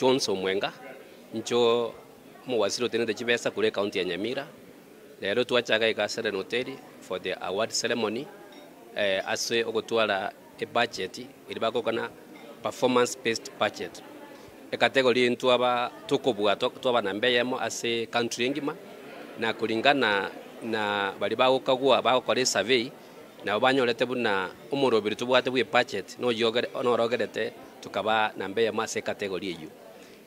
Jones Omwenga, incho omowaziri otenenete chibesa korwa ecounty ya Nyamira. Rero twachaga iga Serena Hoteli for the award ceremony ase ogotwara ebudget eria bagokana performance based budget. Ecategory ntwaba tokobua twaba namba eyemo ase country engima, na kulingana na baria bagokagua bagokora esurvey, nabo banyorete buna omoroberi tobwate bwa ebudget noyogere norogerete tokaba namba eyemo ase ecategory eywo.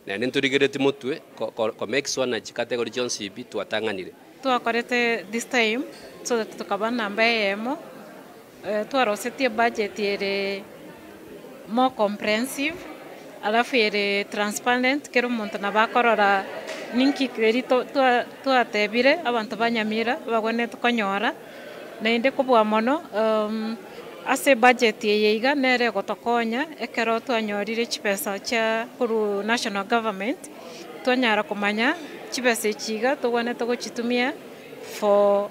Naende ntorigereti motwe ko make sure na chicategory chionsi pi twatang'anire. Twakorete this time so that tukaba namba eyemo, twarosetie budget ere more comprehensive, alafu ere transparent, kera omonto nabo akorora ninki eri twatebire abanto ba Nyamira bagwenerete konyora. Naende kobua mono, ase budget eye iga nere egotokonya ekero twanyorire chibesa chia korwa national government, twanyara komanya chibesa echi iga togwenerete gochitumia for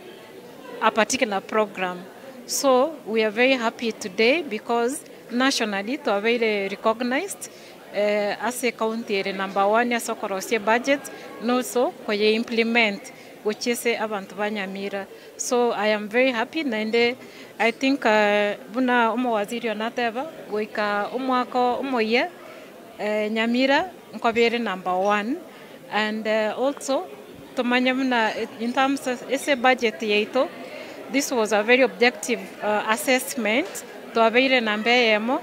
a particular program. So we are very happy today because nationally twabeire recognized ase ecounty ere number one ase okorosia ebudget na also koye implement gochia ase abanto ba Nyamira. So I am very happy, naende I think buna omowaziri one ateba, goika omwaka omoyia, Nyamira nkobere number one. And also tomanye buna in terms ase ebudget yaito, this was a very objective assessment, twabeire namba eyemo,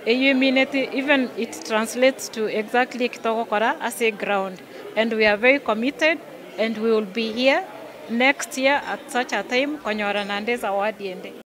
eywo emineti even it translates to exactly eki togokora ase eground, and we are very committed and we will be here next year at such a time konyora naende ezawadi ende.